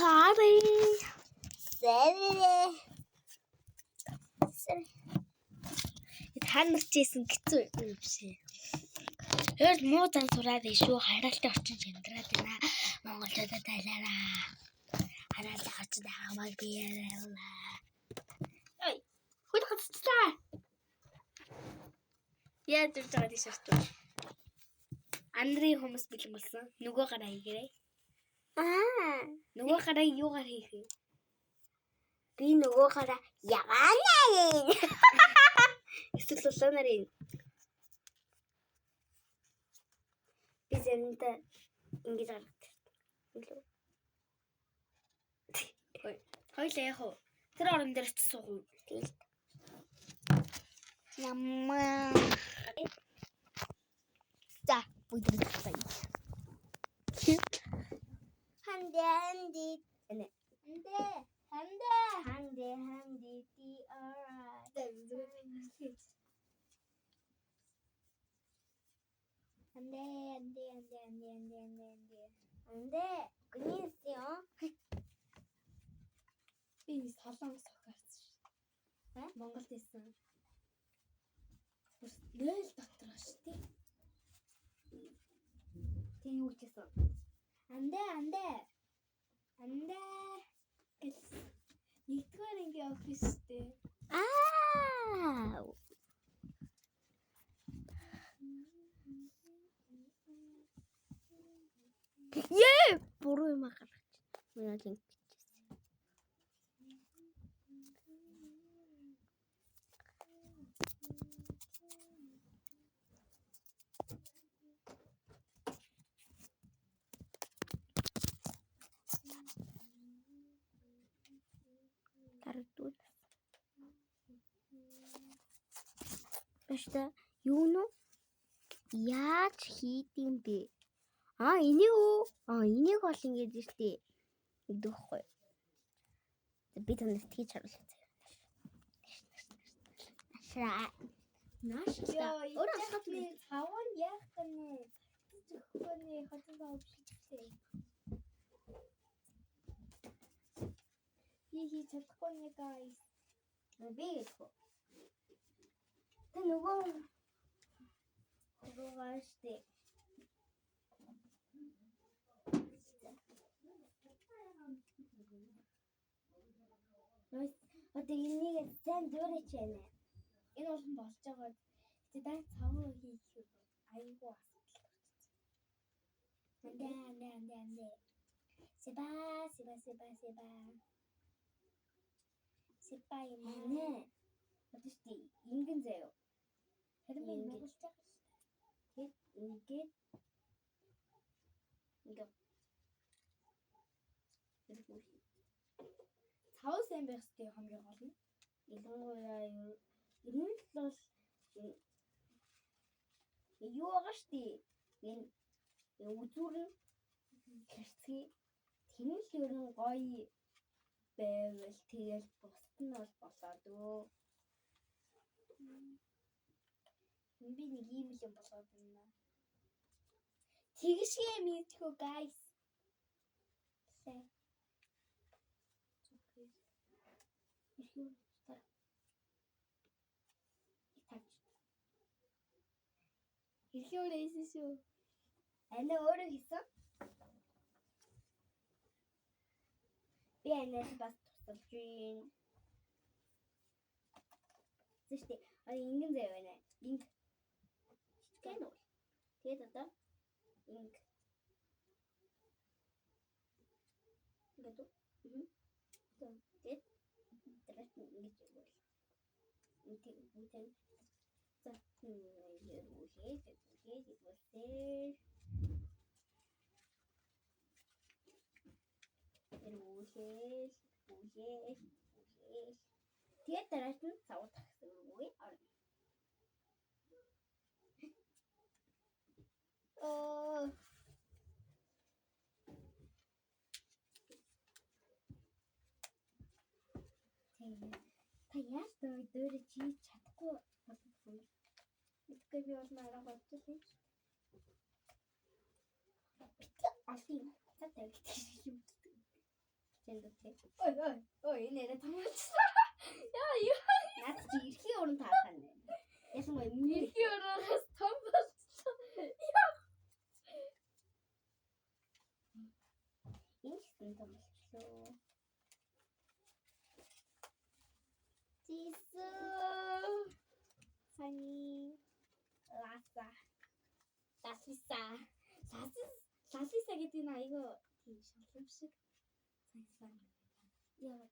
Sorry. Sorry. Sorry. Та нар ч ийсэн хэцүү юм шиг. Тэр муу зан сураад иш шүү. Хараалтай орчин чандраад байна. Монголчуудад тайлаараа. Хараалтай орчин хамааг би яриа. Ой, хөл гацчлаа. Яа зүрж байгаа тийш орчих. Андрын хүмүүс бэлэн болсон. Нөгөө гараа хийгээрэй. Аа. Нөгөө гараа юугаар хийх вэ? Би нөгөө гараа яваана. Эсвэл улаанаар ийн. Би заримдаа ингэж гаргадаг. Илүү. Хоёлаа яах вэ? Тэр орон дээр ч суух уу? Тэгэл. Ямаа. За, бүгд зай. Ханде ханде. Энэ. Ханде ханде ханде ханде ти ара. Ханде ханде ханде ханде ханде ханде ханде. Ханде гүнээсээ. Би солонгос охиорсон шүү. Э? Монголд исэн. Бүр 0 дотор шүү дээ. Тэг юу хийсэн? Ханде ханде. Ханде. Гэл нэгдүгээр анги явах шүү дээ. Аа. Ее, буруу юм гаргач. Миний линк бичсэн. Тардуул. Башта юу нү? Яаж хийдэм бэ? Аа энийг үү? Аа энийг бол ингэж штий. Гэдэг байхгүй. Би танаас тэгж харуулах заяа. Наашаа. Наашаа. Өөрөө асуух би цаван яах гэнэ? Өгөхгүй нэ хотон баа бичлээ. Би хийж чадахгүй нэ guys. Би гэх үү. Тэ нөгөө руугаа штий. Одоо энийг сайн зөөрэй байна. Энэ бол болж байгаа. Гэтэ дан цаван хийх айгүй асуудал төрчихсөн. Андэ андэ андэ андэ. Сиба сиба сиба сиба. Сиба юм аа. Нэ. Одоо штий ингэн заяо. Харин би Ингэж. нугалж байгаа шүү. Тэгэд ингээд ингээд тэрхүү Цав сайн байх хэрэгтэй хамгийн гол нь. Ялангуяа ер нь л бол юу байгаа штий. Энэ үзүүр нь хэрцгий. Тэр нь л ер нь гоё байвал тэгэл бусд нь бол болоод өө. Би нэг ийм л юм болгоод байна. Тэгшгээ мэдхүү guys. Лээ. Хэрхэн өөрөө хийсэн шүү. Анаа өөрөө хийсэн. Би анаас бас тусалж байна. Зөв штий. Одоо ингэн заяа байна. Инг. Жижигхэн үү? Тэгээд одоо инг. Ингээд үү? Мгм. Тэгээд дараас нь ингэж өгвөл. Үнтэй үнтэй. За эргүүлээ, эргүүлээ, эргүүлээ. Эргүүлээ, эргүүлээ, эргүүлээ. Тэгээд дараас нь цав тагсан үгүй орно. Оо. Тэгээд та яаж дөөрэ чи чадахгүй болов юм. Мэдгүй би бол арга бодож л юм. Битгий олон юм. За тавигдчих шиг юм. Тэнд тий. Ой ой ой, энэ арай томолцсон. Яа юу. Наад чи эрхийн өрн таарах нь. Ялангуяа миний Эрхийн өрөөнөөс том болчихлоо. Энэ ч гэсэн том болчихлоо. Жисүү. Сани Ласа. Лалиса. Лалис Лалиса гэдэг нь айгүй тийм шалам шиг санагдсан. Яа.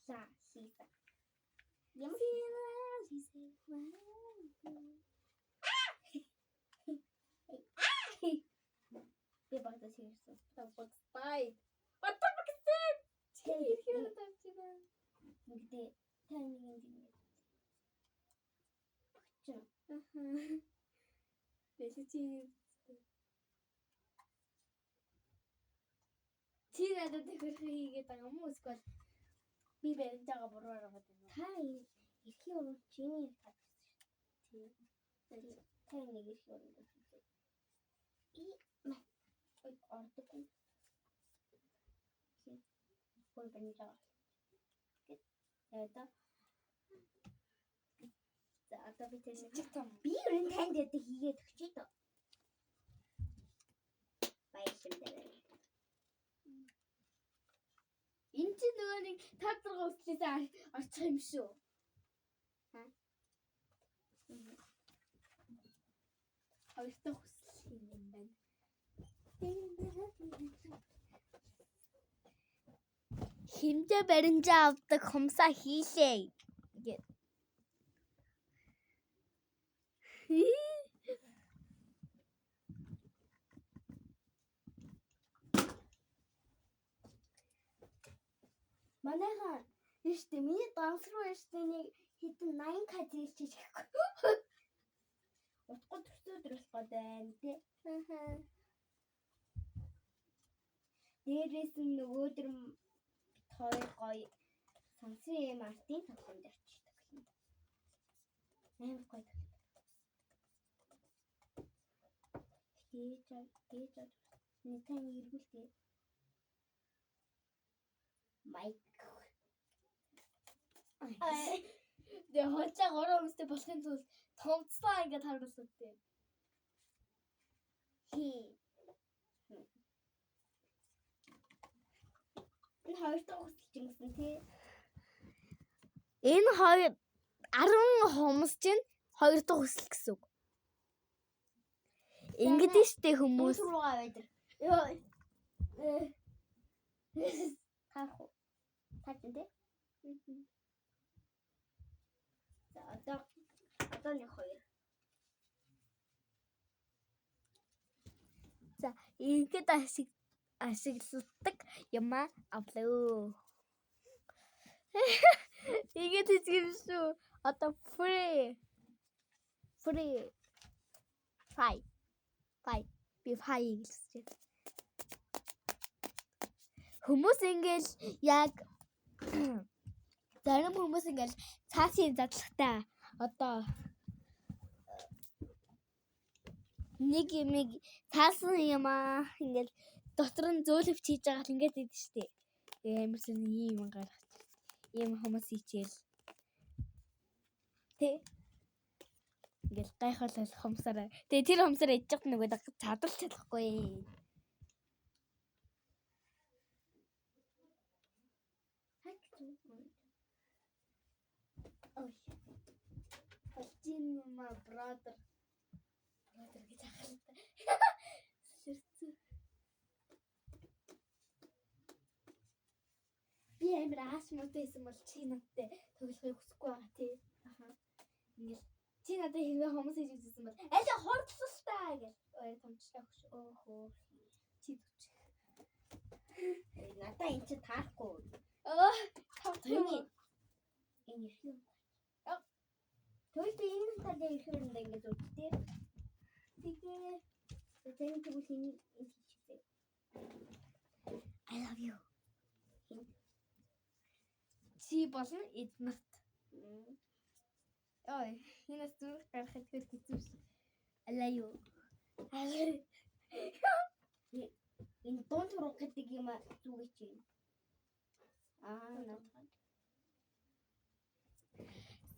Ла лиса. Ямар Лалиса. Би багтаа чирсэн. Бай. What the fuck is that? Чи эрхийн өрөөнд тавьчихна. Ингэдэ та нэг юм ингэ. Багчин. Аха. Бэлээ чи Чи надад тохирох хийгээд байгаа юм уу эсвэл би баримж байгаа буруу байгаа юм уу? Та энэ эрхийн өрн чиний тавьчихсан шүү дээ. Та нэг эрхийн өрөнд тавьчихсан. И мэ. Ой ордог. Ой баримж байгаа. Гэт. Одоо. За одоо би тэр Жижиг том. би ер нь танд яадаг хийгээд өгчээ дөө. Баярлалаа. Энэ чинь нөгөө нэг 5 6 хүслээсээ орчих юм шүү. Ха? Хоёр дахь хүсэл юм байна. Хэмжээ баримжаа авдаг хумсаа хийлээ гэд. Манайхан энэ штэ миний данс руу штэ нэг хэдэн 80к зээлчиж гэхгүй. Утгагүй төрсөн өдөр болох гээд байна тий. Аа. Дээрээс нь нөгөөдөр бит хоёр гоё сансын юм артын тоглоом дээр очиж тоглоно. Амар гоё тоглоом. Дээж дээж нэг тань эргүүлтээ. Майк. Тэгээ хойлоо гурван хүмүүстэй болохын тулд томцлоо ингээд харуулсан тий. Хи. Энэ хоёр дахь хүсэл чинь гэсэн тий. Энэ хоёр 10 хумс чинь хоёр дахь хүсэл гэсэн үг. Ингэдэж штэ хүмүүс. Хүмүүс руугаа байдаг. Йоо. Таарах уу? Таарч тий. За одоо нэг хоёр. За ингээд ашигладаг юмаа авлаа. Ингээд хийх юм шүү. Одоо free. Free. Five. Five. Би five гэж. Хүмүүс ингээл яг зарим хүмүүс ингээл цаасын задлагтай одоо нэг юмыг цаасан юм аа ингээл дотор нь зөөлөвч хийж байгаа л ингээд идэв штэ. Амар сэн ийм юм гаргаж. Ийм хүмүүс ичээл. Тэ. Ингээл гайхал хумсараа. Тэгээ тэр хумсараа ичж явах нөгөө чадалж чадахгүй. Ой. Олжин ма brother. Brother гэж ахalta. Сэрцэн. Би амар ааш муутай байсан бол чи надтай тоглохыг хүсэхгүй байгаа тий. Аха. Ингээл чи надад хэрвээ хүмүүс хийж үзсэн бол аль хурдлаа гэл ойр томчлаа хөш. Өөхөө. Чи зүч. Надаа эн чинь таарахгүй. Оо, том Энэ энэ их юм. Тэгвэл би энэ талын их юм даа ингэж үзтээ. Тэгээ тань тэгвэл энэ энэ хийчихье. I love you. Чи болно эднэрт. Ой, энэ зүрх гарахад хөл хэцүү ш. I love you. I love you. Энэ дунд туруу гэдэг юм зүгэж юм. Аа наа.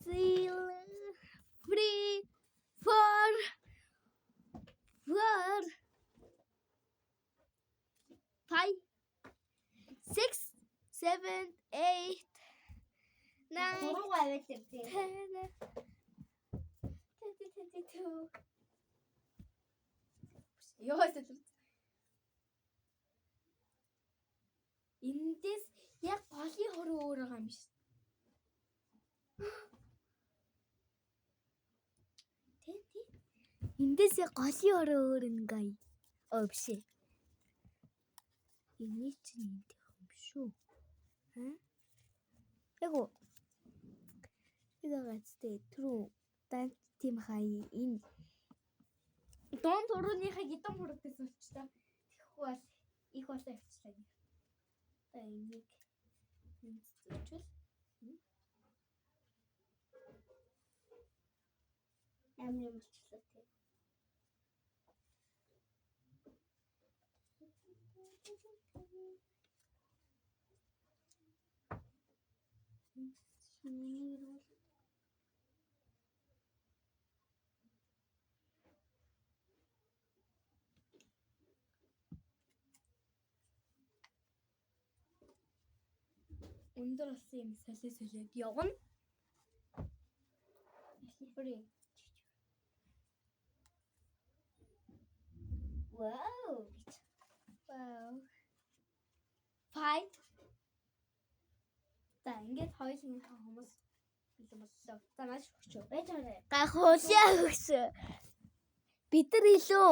3 4 4 5 6 7 8 9 3 аваад ирсэн. 10 20 22. Йоо сэлэр. Эндээс яг голын хороо өөр байгаа юм биш. Тэ тэ. Эндээс яг голын хороо өөр ингээ. Оо биш ээ. Эний чинь энд юм шүү. Аа? Яг уу. Яг гацтэй түрүү дан тийм хай энэ дунд урууныхаа гидон хурагдсан болчихлоо. Тэгэхгүй бол их болоо явчихлаа. Одоо энийг энд зөрчил. Амар юм болчихлоо тий. Өндөр болсон юм солио солиод явна. Бүрийн. Вау гэж. Вау. Fight. За ингээд хоёулынхаа хүмүүс бэлэн боллоо. За нааш өгчөө. Байж байгаа. Гайхуулаа өгсөн. Бид нар илүү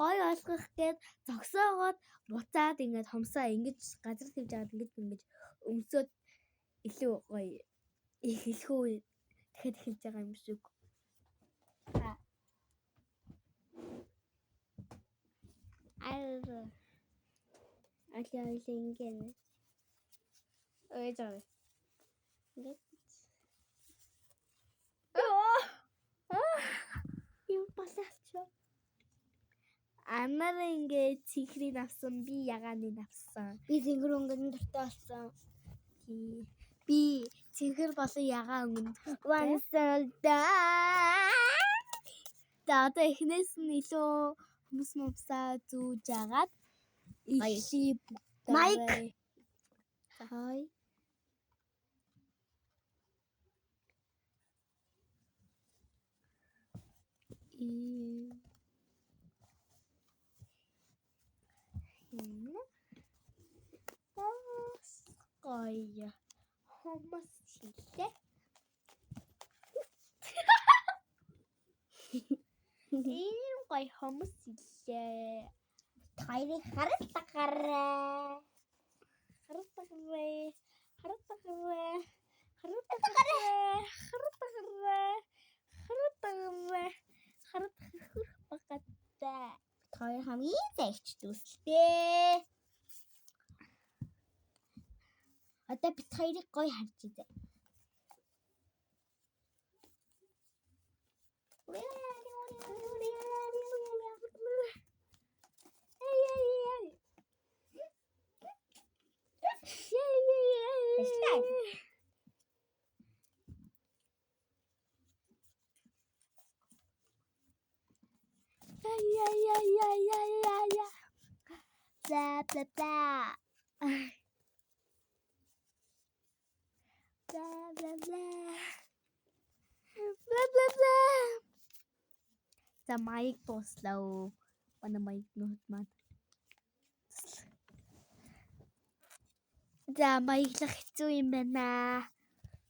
гой олгох гээд зогсоогоод буцаад ингээд хомсоо ингэж газар тавьж аваад ингэж ингэж өмсөөд илүү гоё эхлэхүү дахиад эхэлж байгаа юм шиг. Аа. Али али ингэ. Өөж байгаа. Ингээд Юм болооч. Анаар ингээд цэнхрийг авсан, би ягааныг авсан. би зингэр өнгөнд дуртай болсон. Тий. Би цэнхэр болон ягаан өнгөнд дуртай. Вансалда. За одоо эхнээс нь илүү хүмүүс мумсаа зүүж агаад эхлэе бүгд. Майк. Хай. Энэ бас гоё хүмүүс хэлээ. Энэ гоё хүмүүс хэлээ. Хоёрыг харалтаарай. Харалтаарай. Харалтаарай. Харалтаарай. Харалтаарай. Харалтаарай. Харалтах багадаа. Хоёр хамгийн зайч дүсэлтэй. Одоо бит хоёрыг гоё харж изээ. Баярлалаа. Я я я я я. Бла бла бла. Бла бла бла. Бла бла бла. За маяг дууслаа. Манай маяг нөхд маань. За маяглах хэцүү юм байна.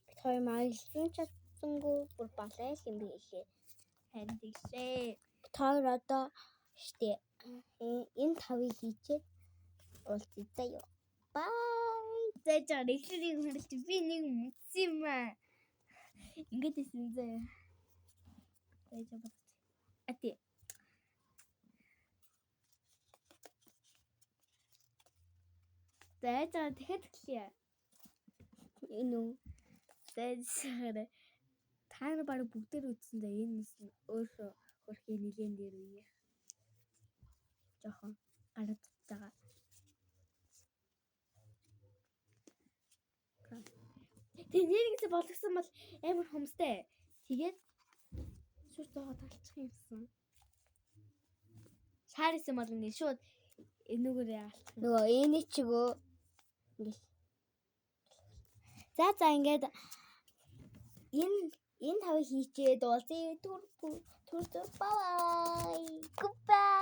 Бит хоёр маяглан чадсангүй бүр балай л юм билээ. Харин тэглээ. Бит хоёр одоо штэ энэ тавыг хийчээд уулзъя заяа. Бай. За жаа эхлээд нэг харилт би нэг мэдсэн юм аа. Ингээд исэн заяа. За жаа бат. А тий. За жаа тэгэхэд эхлэе. Энэ үү? За жаа. Та нар баг бүгдээр үзсэн заа энэ нэс нь өөрөө хөрхийн нилээн дээр үе. Жохон гараад байгаа. Тэгээ нэрнгэсээ болгосон бол амар хумстай. Тэгээд шууд зоогоо талчих юмсан. Шаар исэн бол ингэ шууд энүүгээрээ алчих. Нөгөө эний чигөө ингээл. За, ингээд энэ тавыг хийчээд уулзъя. Түр түр түр, bye. Goodbye.